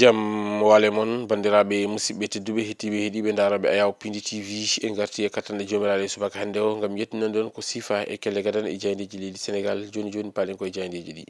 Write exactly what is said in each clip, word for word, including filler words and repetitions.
Jam wale mon, banndiraaɓe musidɓe tedduɓe, heɗtiiɓe, heɗiiɓe, ndaarooɓe Ayaw Pindi T V. En ngarti e kattanɗe joomiraaɗo e subaka hannde o, ngam yettinande on ko siifa e kelle gadane e jaayndeeji leydi Senegaal. Jooni jooni, paalen koye jaayndeeji ɗi.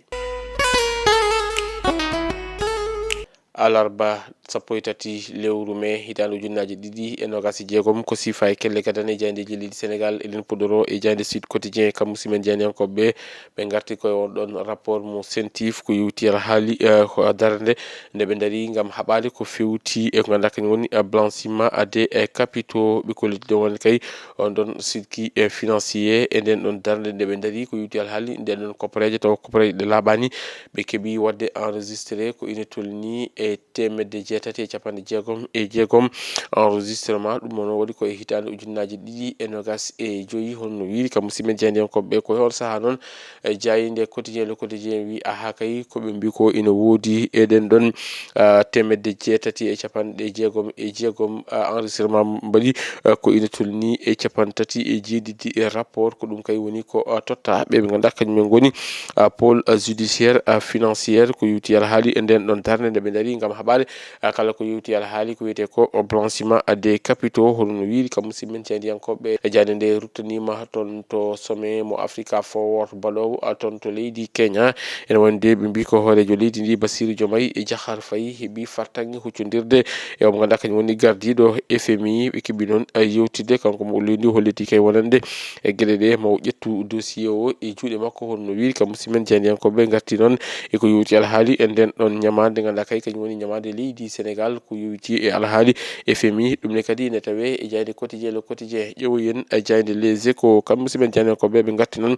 Alarba, sappo e tati lewru mee, hitaande ujunnaaje ɗiɗi e noogaas e jeegom, ko siifa e kelle gadane e jaayndeeji leydi Senegaal. Eɗen puɗɗoroo e jaaynde Sud Quotidien, kam musidɓe men jaayndiyankooɓe ɓe. Ɓe ngarti koye on ɗon rapport mo CENTIF, ko yowti alhaali, eh, ko darnde nde ɓe ndarii ngam haɓaade ko fewti e ko ngannduɗaa kañum woni, eh, blanchiment des, eh, capitaux. Ɓe kolliti ɗon woni kay on ɗon circuit, eh, financier e nden ɗon darnde nde ɓe ndarii ko yowti alhaali nden ɗon koppareeje, tawa koppareeje ɗe laaɓaani. Ɓe keɓi waɗde enregistré ko ina tolnii e teemedde jeetati e capanɗe jeegom e jeegom enregistrement. Ɗum noon waɗi ko e hitaande ujunnaaje ɗiɗi e noogaas e joyi, hono no wiiri kam musidɓe jaayndiyankooɓe ɓe. Ko e on sahaa noon, e jaaynde Quotidien, Le Quotidien wi, aha kay, ko ɓe mbi ko ina woodi e ɗen ɗon, ah, teemedde jeetati e capanɗe jeegom e jeegom, ah, enregistrement mbaɗi, ah, ko ina tolnii e capanɗe tati e jeeɗiɗi e rapport. Ko ɗum kay woni ko, ah, totta ɓe ɓe ngannduɗaa kañum en ngoni, ah, pôle, ah, judiciaire, ah, financière, ko yowti alhaali e nden ɗon darnde nde ɓe ndarii ngam haɓaade, ah, kala ko yowti alhaali ko wiyetee ko blanchiment des capitaux, hono no wiiri kam musidɓe men jaayndiyankooɓe. E jaaynde nde ruttaniima toon to sommet mo Africa Forward baɗoowo, ah, toon to leydi Kenya. Ene wonde ɓe mbi ko hooreejo leydi ndi, Bassirou Diomaye Diakhar Faye, heɓi fartaŋŋe huccondirde e o mo ngannduɗaa kañum woni gardiiɗo F M I. Ɓe keɓi noon, eh, yewtidde, kanko mo leydi ndi holliti kay wonande e geɗe ɗe, mo ƴettu dossier o e juuɗe makko, hono no wiiri kam musidɓe men jaayndiyankooɓe. Ngarti noon e ko yowti alhaali e nden ɗon ñamaande, ngannduɗaa kay kañum woni ñamaande leydi Senegaal, ko yowti e alhaali F M I. Ɗum ne kadi ene tawee e jaaynde Quotidien, Le Quotidien. Ƴeewoyen, eh, jaaynde Les Échos, kam musidɓe men jaayndiyankooɓe ɓe ngarti noon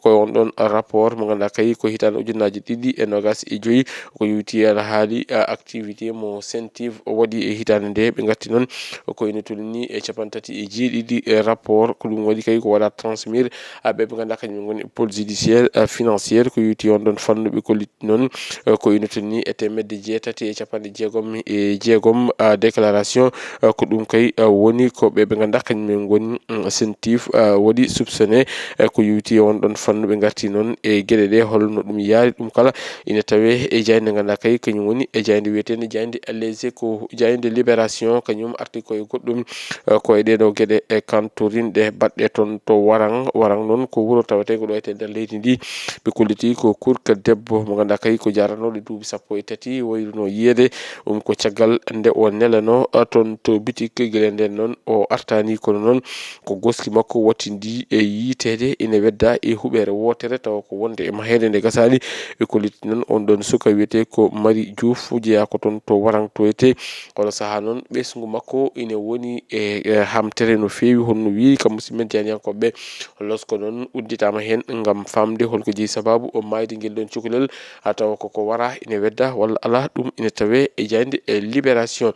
ko on ɗon rapport mo ngannduɗaa kay ko hitaande ujunnaaje ɗiɗi e noogaas e joyi, ko yowti alhaali, ah, activité mo CENTIF o waɗi e hitaande nde. Ɓe ngarti noon ko ina tolnii e capanɗe tati e jeeɗiɗi e rapport. Ko ɗum waɗi kay ko waɗa transmettre, ah, ɓe ɓe ngannduɗaa kañum ngoni pôle judiciaire, ah, financière, ko yowti on ɗon fannu. Ɓe kolliti noon, eh, ko ina tolnii e teemedde jeetati e capanɗe jeegom e jeegom, ah, déclaration. Eh, ko ɗum kay, eh, woni ko ɓe ɓe ngannduɗaa kañum en ngoni, mm, CENTIF, eh, waɗi soupçonné, eh, ko yowti e on ɗon fannu. Ɓe ngarti noon e geɗe ɗe, holno ɗum yaari, ɗum kala ina tawee e jaaynde ngannduɗaa kay kañum woni e jaaynde wiyeteende jaaynde Les Échos. Jaaynde Libération kañum arti ko e goɗɗum, eh, ko e ɗeɗo geɗe e kantorinɗe baɗɗe toon to Warang. Warang noon ko wuro tawetee ko ɗo e nder leydi ndi. Ɓe kolliti ko kurka debbo mo ngannduɗaa kay ko jaranooɗo duuɓi sappo e tati, wayruno yiyeede ɗum ko caggal nde o nelano, ah, toon to bitik. Gila nden noon o artaani, kono noon ko goski makko wattindi e yiiteede ina wedda e huɓeere wootere, tawa ko wonde e maheede nde gasaani. Ɓe kolliti noon on ɗon suka wiyetee ko Marie Diouf, jeyaa ko toon to Warang toyetee. Oɗo sahaa noon ɓesngu makko ina woni e, e hamtere no feewi, hono no wiiri kam musidɓe men jaayndiyankooɓe ɓe. Losko noon udditaama heen ngam faamde holko jeyi sabaabu o maayde ngel ɗon cukalel, a tawa koko wara ina wedda walla alaa, ɗum ina tawee e jaaynde, e Libération.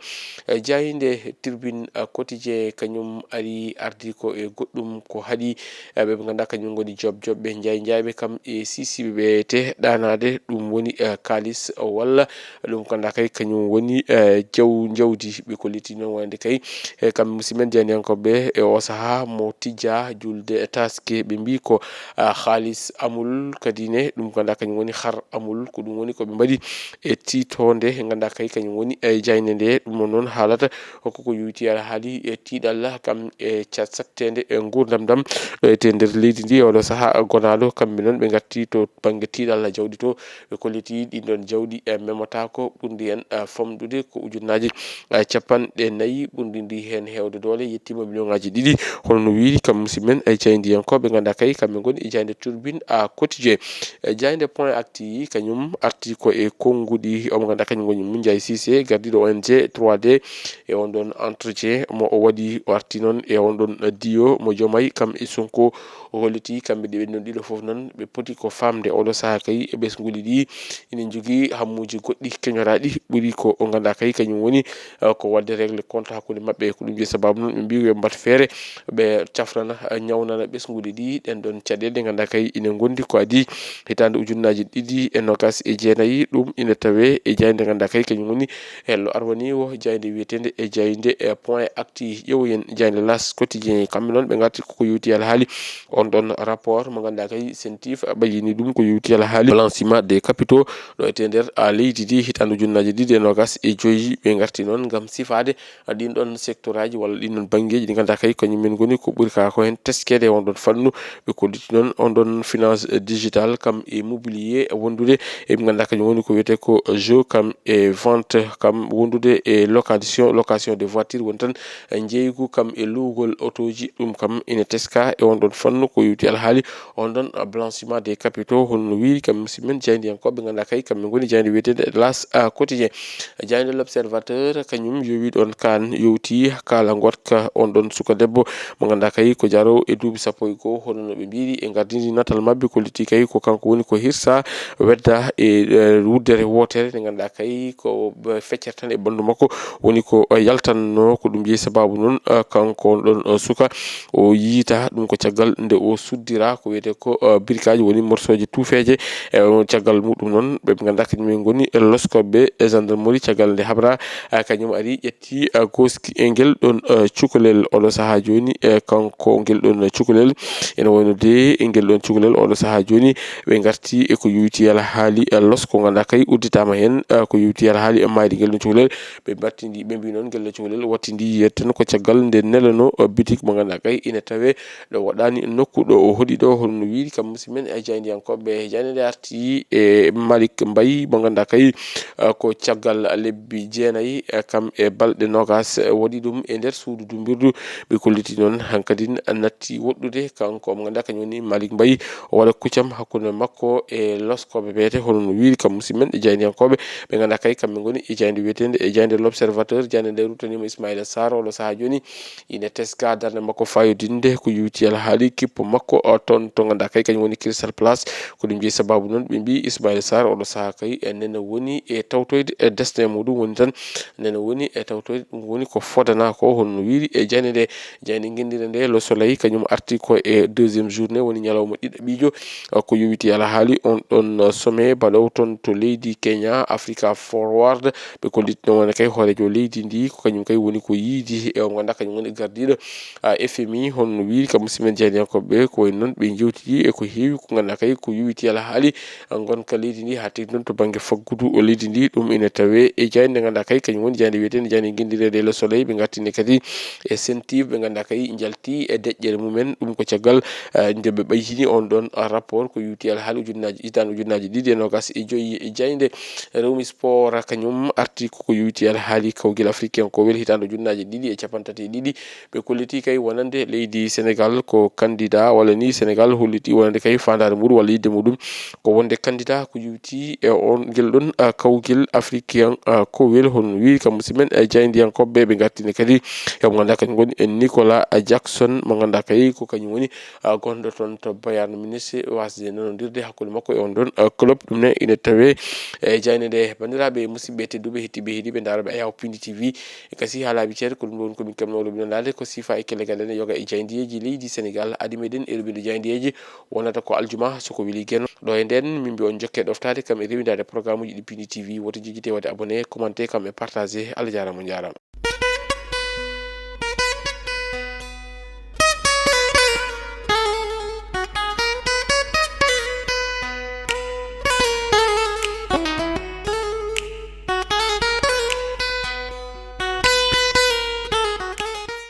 E jaaynde Tribune, a, Quotidien kañum ari ardi ko e goɗɗum ko haɗi, e, ɓe ɓe ngannduɗaa kañum ngoni job job ɓe njaay njaayɓe kam e sisiɓe ɓe te ɗaanaade, ɗum woni, e, kaalis walla ɗum ngannduɗaa kay kañum woni, e, jaw-, jawdi. Ɓe kolliti noon wonande kay, e, kamɓe musidɓe men jaayndiyankooɓe e o sahaa mo tijja julde e taske, ɓe mbi ko, a, haalis amul, kadi ne ɗum ngannduɗaa kañum woni har amul, ko ɗum woni ko ɓe mbaɗi e tiitoonde ngannduɗaa kay kañum woni e jaaynde nde. Ɗum noon haalata ko ko yowiti alhaali e tiiɗalla kam e ca-, satteende e nguurndam ndam ɗo e te nder leydi ndi e oɗo sahaa gonaaɗo. Kamɓe noon ɓe ngatti to bannge tiiɗalla jawdi to, ɓe kolliti ɗin ɗon jawɗi, e, memataako ɓurndi en, e, famɗude ko ujunnaaji, e, capanɗe nayi, ɓurndi ndi heen heewde doole yettiima miliyoŋaaji ɗiɗi. Hono no wiiri kam musidɓe men, e, jaayndiyankooɓe ngannduɗaa kay kamɓe ngoni e jaaynde Tribune, a, Quotidien. E, jaaynde Point Actu kañum arti ko e konnguɗi omo ngannduɗaa kañum ngoni Moundiaye Cissé, gardiiɗo O N G trois D, e on ɗon entretien mo o waɗi, o arti noon e on ɗon diyo mo Diomaye kam e Sonko. O holliti kamɓe ɗiɗo, ɓe ɗon ɗiɗo fof noon, ɓe poti ko faamde oɗo sahaa kay e ɓesnguuli ɗi ina njogii hammuuji goɗɗi keñoraaɗi ɓuri ko o ngannduɗaa kay kañum woni, eh, ko waɗde règle compte hakkunde maɓɓe. Ko ɗum jeyi sabaabu noon ɓe mbi yo ɓe mbaɗ feere, ɓe cafrana, eh, ñawnana ɓesnguuli ɗi ɗen ɗon caɗeele ɗe ngannduɗaa kay ina ngondi ko adii hitaande ujunnaaji ɗiɗi e noogaas e jeenayi. Ɗum ina tawee e jaaynde ngannduɗaa kay kañum woni Hello arwani o jaaynde wiyeteende e jaaynde e point acti. Ƴeewoyen jaaynde L'As Quotidien, kamɓe noon ɓe ngarti koko yowti alhaali on ɗon rapport mo ngannduɗaa kay Sentif ɓayyini ɗum ko yowti alhaali blanchiment des capitaux ɗo etee nder a leydi ndi hitaande ujunnaaje ɗiɗi e noogas e joyi. Ɓe ngarti noon ngam sifaade ɗin ɗon secteur aji walla ɗin ɗon banngeeji ɗi ngannduɗaa kay kañum men ngoni ko ɓuri ka ko heen teskeede e on ɗon fannu. Ɓe kolliti noon on ɗon finance digital kam e mobilier wondude e ɓe ngannduɗaa kañum woni ko wiyetee ko jeu kam e vente kam wondude e location, location de voiture woni tan jeygu kam e luwgol otooji. Ɗum kam ina teska e on ɗon fannu ko yowti alhaali on ɗon blanchiment des capitaux, hono no wiiri kam musidɓe men jaayndiyankooɓe ngannduɗaa kay kamɓe ngoni jaaynde wiyeteende L'As Quotidien. Jaaynde L'Observateur kañum yowi ɗon kaan yowti kaala ngotka on ɗon suka debbo mo ngannduɗaa kay ko jaro e duuɓi sappo e goo, hono no ɓe mbiiri e ngardindi natal maɓɓe ko litti kay ko kanko woni ko hirsa wedda e, e wuddere wootere nde ngannduɗaa kay ko ɓe feccere tan e ɓanndu makko woni ko yaltanno. Ko ɗum jeyi sababu noon, eh, kanko on ɗon, eh, suka o yiita ɗum ko caggal nde o suddira ko wiyetee ko, eh, birikaaji woni morsooje tuufeeje. E on caggal muɗum noon ɓe ngannduɗaa kañum en ngoni loskooɓe e gendarmerie caggal nde habra, eh, kañum ari ƴetti, eh, gooski e ngel ɗon, eh, cukalel oɗo sahaa jooni, eh, kanko ngel ɗon cukalel ene wayno de e ngel ɗon cukalel oɗo sahaa jooni ɓe ngarti e ko yowiti alhaali, eh, losko ngannduɗaa kay udditaama heen, eh, ko yowiti alhaali e maayde ngel ɗon cukalel. Ɓe mbattindi, ɓe mbi noon ngel ɗon cukalel wattindi yiyete tan ko caggal nde nelano, eh, bitik mo ngannduɗaa kay ina tawe ɗo waɗaani nokku ɗo o hoɗi ɗo, hono no wiiri kam musidɓe men e jaayndiyankooɓe. Jaaynde nde arti e Malick Mbaye mo ngannduɗaa kay, eh, ko caggal lebbi jeenayi, eh, kam e balɗe noogas, eh, waɗi ɗum e nder suudu dumbirdu. Ɓe kolliti noon hankadi natti woɗɗude kanko mo ngannduɗaa kañum woni Malick Mbaye o waɗa kuccam hakkunde makko e loskooɓe beete, hono no wiiri kam musidɓe men e jaayndiyankooɓe ɓe ngannduɗaa kay kamɓe ngoni e jaaynde wiyeteende e jaaynde L'Observateur. Jaaynde nde ruttaniima Ismaïla Sarr oɗo sahaa jooni ina teska darnde makko fayodinde ko yowiti alhaali kippo makko, o, toon to ngannduɗaa kay kañum woni Crystal Palace. Ko ɗum jeyi sababu noon ɓe mbi Ismaïla Sarr oɗo sahaa kay e nene woni e tawtoyde e destin muɗum woni tan nene woni e tawtoyde ɗum woni ko fodana ko, hono no wiiri e jaaynde nde. Jaaynde ngenndiire nde Le Soleil kañum arti ko e deuxième journée woni ñalawma ɗiɗaɓiijo, ko yowiti alhaali on ɗon sommet baɗowo toon to leydi Kenya, Africa Forward. Ɓe kolliti noon wonde kay hooreejo leydi ndi ko kañum kay woni ko yiidi e o ngannduɗaa kañum woni gardiiɗo, ah, F M I, hono no wiiri kam musidɓe men jaayndiyankooɓe ɓe. Ko wayi noon ɓe njewtidi e ko heewi ko ngannduɗaa kay ko yowiti alhaali ngonka leydi ndi haa tigi noon to bannge faggudu o leydi ndi. Ɗum ina tawe e jaaynde nde ngannduɗaa kay kañum woni jaaynde wiyeteende jaaynde ngenndiire nde Le Soleil. Ɓe ngartini kadi e Sentif ɓe ngannduɗaa kay njalti e deƴƴere mumen. Ɗum ko caggal, eh, nde ɓe ɓayyini on ɗon rapport ko yowiti alhaali ujunnaaji, hitaande ujunnaaji ɗiɗi e noogas e joyi. E jaaynde Rewmi Sport kañum arti koko yowiti alhaali kawgel africain kowel hitaande ujunnaaji ɗiɗi e capanɗe tati e ɗiɗi. Ɓe kolliti kay wonande leydi Senegal ko candidat walla ni Senegal holliti wonande kay faandaare muɗum walla yidde muɗum ko wonde candidat ko yowiti e on ngel ɗon, ah, kawgel africain, ah, kowel, hono wiiri kam musidɓe men, eh, jaayndiyankooɓe ɓe ngartini kadi e mo ngannduɗaa kañum ngoni e Nicolas Jackson mo ngannduɗaa kay ko kañum woni, ah, gonɗo toon to Bayern Munich wasde nanondirde hakkunde makko e on ɗon, ah, club. Ɗum ne ina tawe e jaaynde nde. Banndiraaɓe musidɓe tedduɓe heɗtiiɓe heɗiiɓe ndaarooɓe Ayaw Pindi T V e kasi haa laabi ceer ko ɗum ɗo woni ko min keɓnoo ɗo bino ndaade ko sifa e kellegal en e yoga e jaayndiyeeji leydi Senegal. Adi meɗen e rubinde jaayndiyeeji wonata ko aljuma so ko weli Geno. Ɗo e nden min mbi on jokke ɗoftaade kam e rewindaade programme uji ɗi Pindi T V. Woto jejjite waɗde abonné, commenté kam e partagé. Allah jaaraama, on jaaraama.